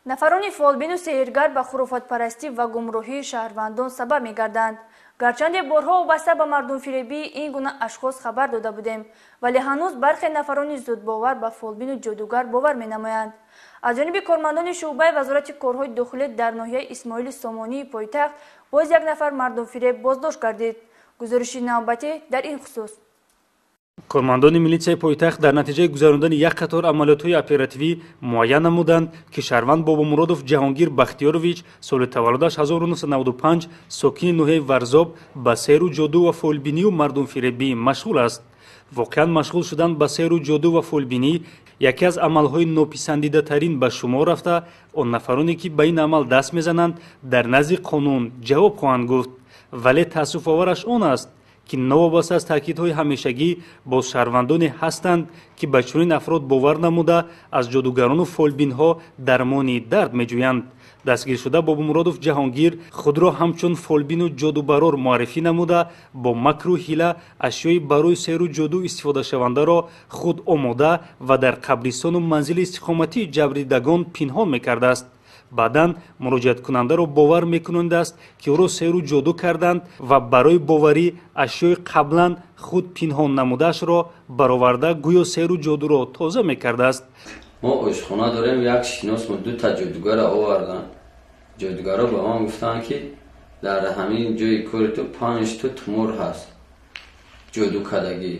Нафарони фолбину сеҳргар ба хурофотпарастӣ ва гумроҳии шаҳрвандон сабаб мегарданд. Гарчанде борҳо вобаста ба мардумфиребии ин гуна ашхос хабар дода будем, вале ҳанӯз бархе нафарони зудбовар ба фолбину ҷодугар бовар менамоянд. Аз ҷониби кормандони шӯъбаи Вазорати корҳои дохилӣ дар ноҳияи Исмоили Сомонии пойтахт боз як нафар мардумфиреб боздошт гардид. Гузориши навбатӣ дар ин хусус. Кормандони милитсияи пойтахт дар натиҷаи гузарондани як қатор амалиётҳои оперативӣ муайян намуданд, ки шаҳрванд Бобомуродов Ҷаҳонгир Бахтиёрович, соли таваллудаш 1995, сокини ноҳияи Варзоб, ба сеҳру ҷоду ва фолбинию мардумфиребӣ машғул аст. Воқеан, машғул шудан ба сеҳру ҷоду ва фолбинӣ яке аз амалҳои нописандидатарин ба шумор рафта, он нафароне, ки ба ин амал даст мезананд, дар назди қонун ҷавоб хоҳанд гуфт. Вале таассуфовараш он аст, ки новобаста аз таъкидҳои ҳамешагӣ, боз шаҳрвандоне ҳастанд, ки ба чунин афрод бовар намуда, аз ҷодугарону фолбинҳо дармони дард меҷӯянд. Дастгиршуда Бобомуродов Ҷаҳонгир худро ҳамчун фолбину ҷодубарор муаррифӣ намуда, бо макру ҳила ашёи барои сеҳру ҷоду истифодашавандаро худ омода ва дар қабристону манзили истиқоматии ҷабрдидагон пинҳон мекардааст. Баъдан муроҷиаткунандаро бовар мекунондааст, ки ӯро сеҳру ҷоду карданд, ва барои боварӣ ашёи қаблан худ пинҳон намудаашро бароварда, гӯё сеҳру ҷодуро тоза мекардааст. Мо ошхона дорем, як шиносмо дута ҷодугара овардан. Ҷодугаро ба ман гуфтанд, ки дар ҳамин ҷои кори ту панҷто тумор ҳаст ҷоду кардагӣ.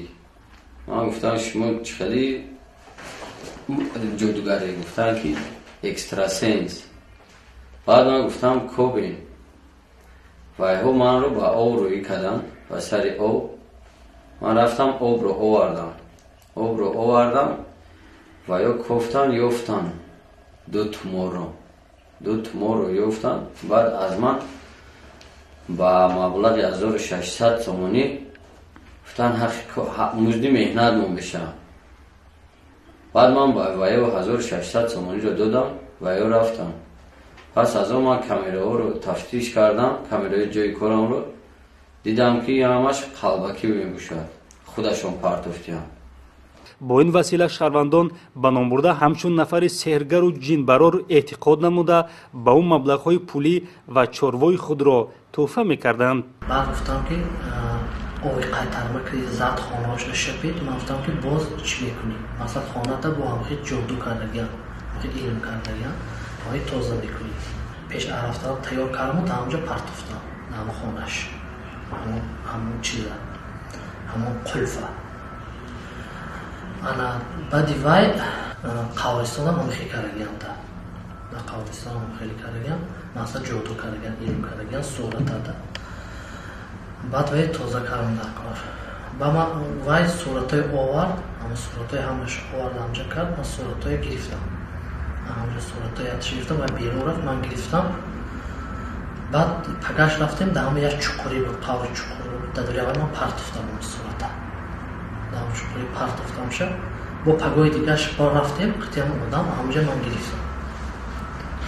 Ман гуфтам, шумо чӣ хели ҷодугаре? Гуфтанд, ки экстрасенс. Баъд ман гуфтам, кобем. Вайҳо манро ба об рӯӣ карданд, ба сари об. Ман рафтам, обро овардам, обро овардам ва ё кофтан, ёфтан ду туморро, ду туморро ёфтан. Баъд аз ман ба маблағи 1600 сомонӣ гуфтан, музди меҳнатмон бешавам. Баъд ман ба ваё 1600 сомониро додам ва ё рафтам. Пас аз он ман камераҳоро тафтиш кардам, камераҳои ҷои корамро дидам, ки ҳамаш қалбакӣ мебошад, худашон партофтиям. Бо ин васила шаҳрвандон ба номбурда ҳамчун нафари сеҳргару ҷинбарор эътиқод намуда, ба ӯ маблағҳои пулӣ ва чорвои худро тӯҳфа мекарданд. Баъд гуфтам, ки ови қайтарма ки зад, хонаҳошро шапид. Ман гуфтам, ки боз чӣ мекунӣ? Масалан, хоната бо ҳамхел ҷоду кардагиам, ҳамхел илм кардагиам, ои тоза мекунӣ. Пеш рафтан тайёр кардаму та ҳамҷо партофтам, ҳамон хонаш, ҳамон чиза, ҳамон қулфа. Ана баъди вай қабристонам ҳамхел кардагиам, та дар қабристонам хеле кардагиам, масалан, ҷоду кардагиам, илм кардагиам, суратада. Баъд вай тоза кардам дар кор. Ба ман вай суратҳои овард, ҳамон суратҳои ҳамаш овард, ҳамҷа кард, ман суратҳое гирифтам, ҳамҷа суратҳои атш гирифтам ва берун рафт, ман гирифтам. Баъд пагаш рафтем, дар ҳама як чуқурӣ буд, қаври чуқур буд, дар дурявай ман партофтам он сурата, дар ҳамон чуқурӣ партофтамша. Бо пагоҳи дигаш бо рафтем, қитиам одам ҳамҷа, ман гирифтам,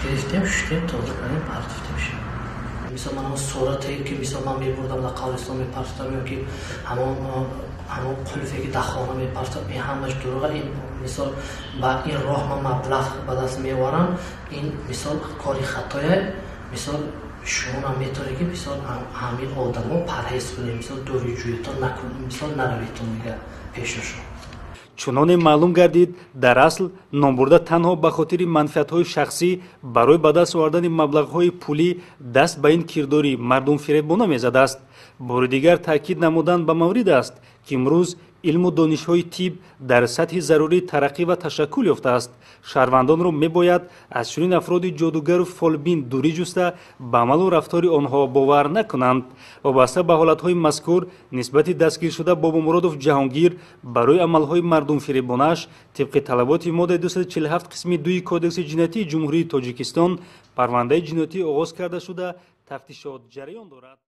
гирифтем, шуштем, тоза кардем, партофтемша. Мисол, ман ҳамон сурате, ки мисол ман мебурдам, дар қабристон мепартофтам, ё ки ҳамон қулфе, ки дар хона мепартофтам, ин ҳамаш дурӯға. Ин мисол ба ин роҳ ман маблағ ба даст меоварам, ин мисол кори хатое. Мисол, шумо метавонед, ки мисол ҳамин одамо парҳез кунед, мисол дуриҷӯятон накунед, мисол нараведтон дига пешашон. Чуноне маълум гардид, дар асл номбурда танҳо ба хотири манфиатҳои шахсӣ, барои ба даст овардани маблағҳои пулӣ даст ба ин кирдори мардумфиребона мезадааст. Бори дигар таъкид намудан ба маврид аст, ки имрӯз илму донишҳои тиб дар сатҳи зарурӣ тараққӣ ва ташаккул ёфтааст. Шаҳрвандонро мебояд аз чунин афроди ҷодугару фолбин дурӣ ҷуста, ба амалу рафтори онҳо бовар накунанд. Вобаста ба ҳолатҳои мазкур нисбати дастгиршуда Бобомуродов Ҷаҳонгир барои амалҳои мардумфиребонааш тибқи талаботи моддаи 247 қисми 2 Кодекси ҷиноятии Ҷумҳурии Тоҷикистон парвандаи ҷиноятӣ оғоз карда шуда, тафтишот ҷараён дорад.